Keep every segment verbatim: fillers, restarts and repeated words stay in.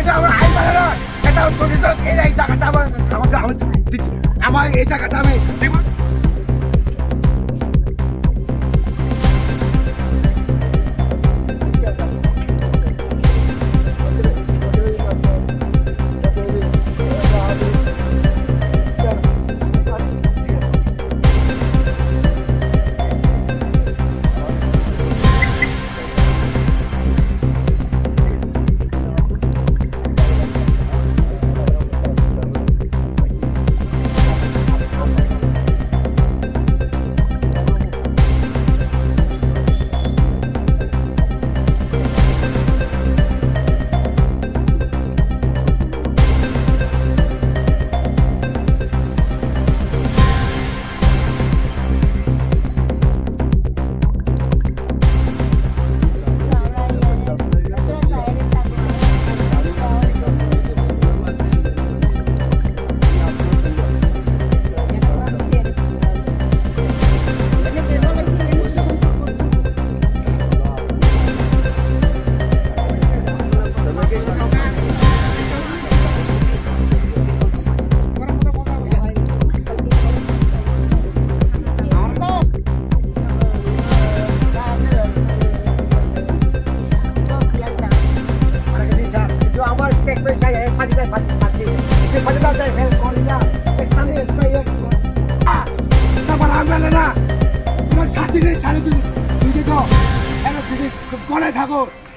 আমার এই জায়গাটা আমি, আমার এই জায়গাটা আমি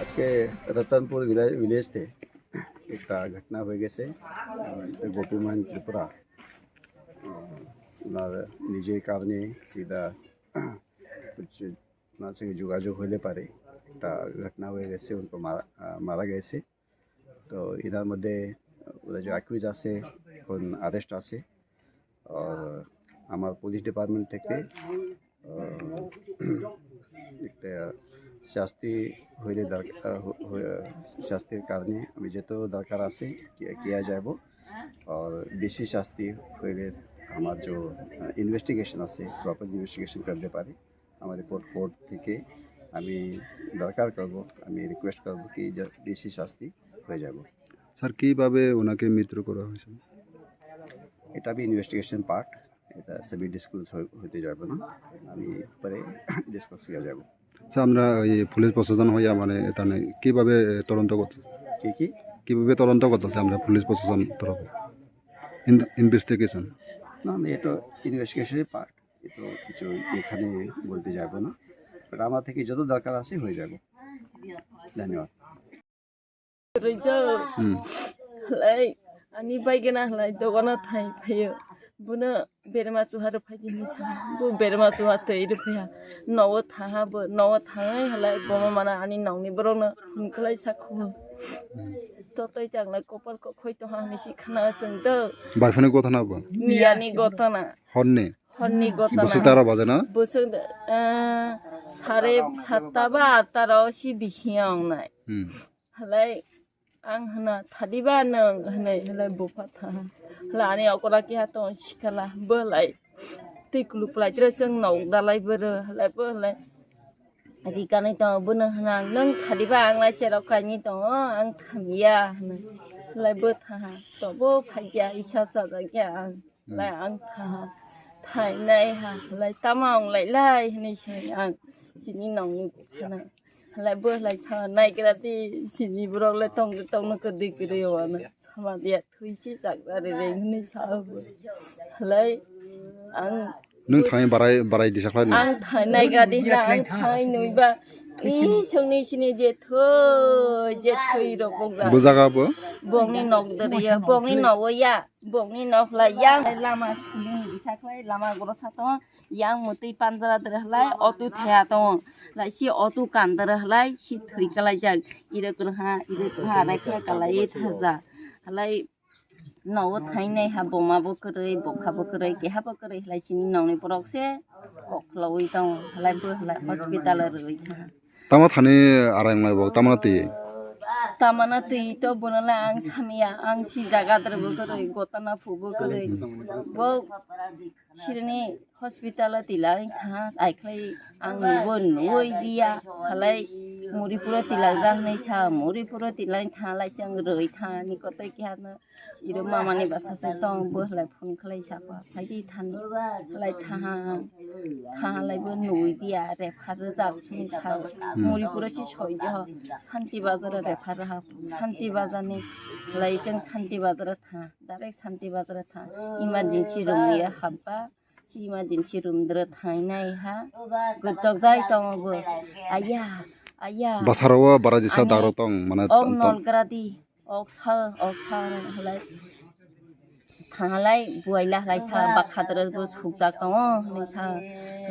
আজকে রতনপুর ভিলে-, ভিলেজে একটা ঘটনা হয়ে গেছে। আহ, গোপীমোহন ত্রিপুরা, আহ, ওনার নিজের কারণে এটা, আহ, হচ্ছে, ওনার সঙ্গে যোগাযোগ হইলে পারে, একটা ঘটনা হয়ে গেছে, উনকো মারা, আহ, মারা গেছে। তো এটার মধ্যে ওরা যে অ্যাকিউজ আছে, এখন অ্যারেস্ট আছে। আর আমার পুলিশ ডিপার্টমেন্ট থেকে, আহ, একটা শাস্তি হইলে দরকার, আহ, হ-, হ-, শাস্তির কারণে আমি যত দরকার আছে, কি-, কিয়া যাব। আর বেশি শাস্তি হইলে আমার যে, আহ, ইনভেস্টিগেশন আছে, প্রপার ইনভেস্টিগেশন করতে পারি। আমার রিপোর্ট কোর্ট থেকে আমি দরকার করব, আমি রিকোয়েস্ট করব কি যে বেশি শাস্তি হয়ে যাব। স্যার, কিভাবে ওনাকে মৃত্যু করা হয়েছে? এটা আমি ইনভেস্টিগেশন পার্ট, এটা সেমি ডিসক্লোজ হই-, হইতে যাবে না, আমি পরে ডিসকাস করে যাব। আচ্ছা, আমরা ওই পুলিশ প্রশাসন হইয়া মানে এটা নিয়ে কিভাবে তদন্ত করছে? কি কি? কিভাবে তদন্ত করছে আমরা পুলিশ প্রশাসন তরফে? In-, investigation? না, না, এটা ইনভেস্টিগেশনের পার্ট, এটা কিছু এখানে বলতে যাব না, বাট আমার থেকে যত দরকার আছে হয়ে যাব। ধন্যবাদ। Hmm. Halai, ani bai gana halai dogana thai phayo. Bono berma chuha rw phai di hinwi sa. Bo berma chuha twi rw phaiya. Nogo thaha bo, nogo thangwi halai bomo mana ani nokni borokno phone khlai sa kho. To tei tanglai kopal kokhoi to ha hinwi si khna chwng do. Bai phano gotana bo? Miyani gotana. Horni? Horni gotana. Bwswk taro baje na? Bwswk, eh, sare satta ba atta ro si bisingo wngnai. Hmm. Halai ang hwna, "Thadi ba nwng?" hwnwi halai bupha tha. Halai ani okora keha tong sikala, bo halai twi kuluk lai tre chwng nok dalai bwrw, halai bo halai rikanai tongo, bono hwna, "Nwng thadi ba?" Ang lai cherok kainwi tongo, "Ang thamiya," hwnwi. Halai bo thaha, tobo phaiya, isa chajakya ang. Lai ang tha-, thainai ha, lai tama wng lai lai hinwi sai ang chini nokni buphano. Lai bo lai sa naigra di chini borok lai tong tongno kwdwi kwrwi wano sama dia thwi si chak dari reng hinwi sa bo. Lai ang Nwng thangwi barai, barai disa khlai no? Ang thai naigra di hwna ang thai nwi ba. Ni songni sini je thwi, je thwi rok bok da. Bo jaga bo? Bongni nok doriya, bongni nogo ya. Bongni nok lai yang lama sini isa khlai lama goro sa tongo. Yang mutwi panjara dere halai otu thaya tongo. Lai si otu kan dere halai si thwi kalai jak. Ire kurha, ire kurha, rai khlai kalai thaja. Halai nogo thainai ha boma bo kwrwi, bupha bo kwrwi, keha bo kwrwi halai sini nokni borok se kok khwlaui tongo. Halai bo halai hospital o rwui tha. Tamo thani arainglai bo, tamo twi? Tamana twi to bono le ang samiya, ang si jaga dre bo kwrwi, gotana phu bo kwrwi. Bo sirini hospital o tila wng kha, aikhlai ang bo nuwi diya, halai Muri puro tilajak hinwi sa, muri puro tilai thanglai se ang rwi thani kotoi keha no. Iro mama ni basa se tong bo halai phone khlai sa pa, phai di thani. Halai thaha, thahalai bo nui dia, refer rwjak hinwi sa. Muri puro si soi di ho, Santi Bazar refer ha, Santi Bazar ni halai chwng Santi Bazar tha, direct Santi Bazar tha. Emergency room ya habba. Chima din si room dro thainai ha. Gojok jai tongo bo. Aya, aya. Basaro o bara jisa Ani daro tong, mane ok ton ton. Nolgradi, ok sa, ok sa halai. Thangalai buaila halai sa bakha dro bo sukjak tongo, halai sa.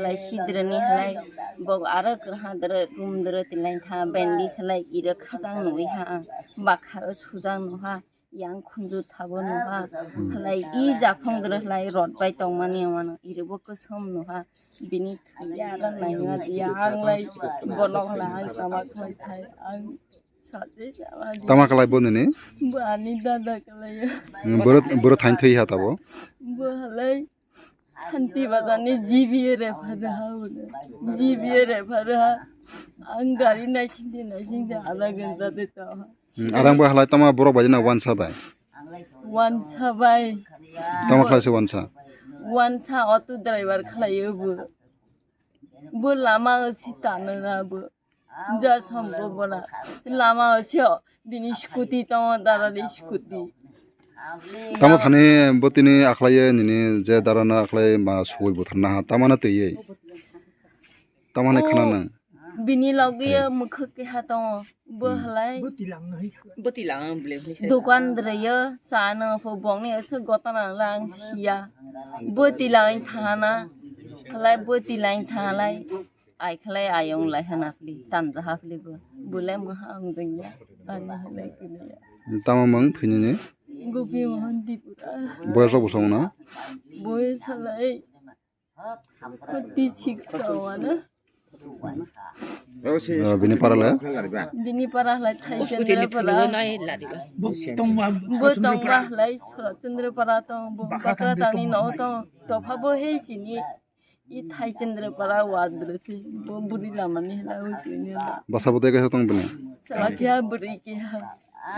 Halai sidroni halai. Bok aro kwrha dro room dro tilai tha, bendi salai iro khajang nui ha. Bakha o sujak nu ha. Yang khunju thabo nuha, halai i japhang dre halai rot bai tongmani wano, iribo kwsom nuha, bini thaiya aro naima jiya, ang lai bono halai ang tama khlai thai, ang sachi sama di. Tama khlai bo nini? Bo ani dada khlai. Hmm, boro, boro thain thwi ha tabo? Bo halai Santi Bazar ni G B A refer ha hwnwi. G B A refer ha. Ang gari naisingdi naisingdi ada ganda de to. Hmm, arang bo halai tama borok bai na wansa bai. Wansa bai. Tama khlai se wansa. Wansa auto driver khlai bo. Bo lama o si tano na bo. Ja sombobona. Lama o sio bini scooty tongo, darani scooty. Tamo thani bo tini akhlaiye nini je darano akhlai ma sugui buthar naha tamano twiye. Tamani khana nang. Bini logiye mukha keha tongo. Bo halai. Bo tilang ang bile. Dukan dreyo chano pho bongni ese gotana lang siya. Bo tilang thana. Halai bo tilang thalai. Ai khlai ayong lai hana phli, tanja ha phli bo. Bulai maha ang jengya, ani halai kini ya. Tama mang phini ni? Gopi Mohan Tripura. Boyas rok bosong na? Boyas halai forty six rawana. Ah, bini para le? Bini para halai Thai Chandra para. Bo tongwa halai Chandra para tong, bo bakra tani no tong, topha bo hei sini. I Thai Chandra para wadre si, bo buri lama ni hela ui sini la. Basa bo tega tong bini? Sala kya buri kya.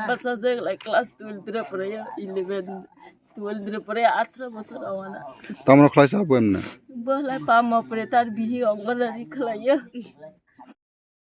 Basa je la class twelve dre pore ya, eleven, twelve dre pore ya, atro bosor awana. Tamro khlai sa bo emne? Bo la pa ma pore tar bihi ongor ri khlai ya.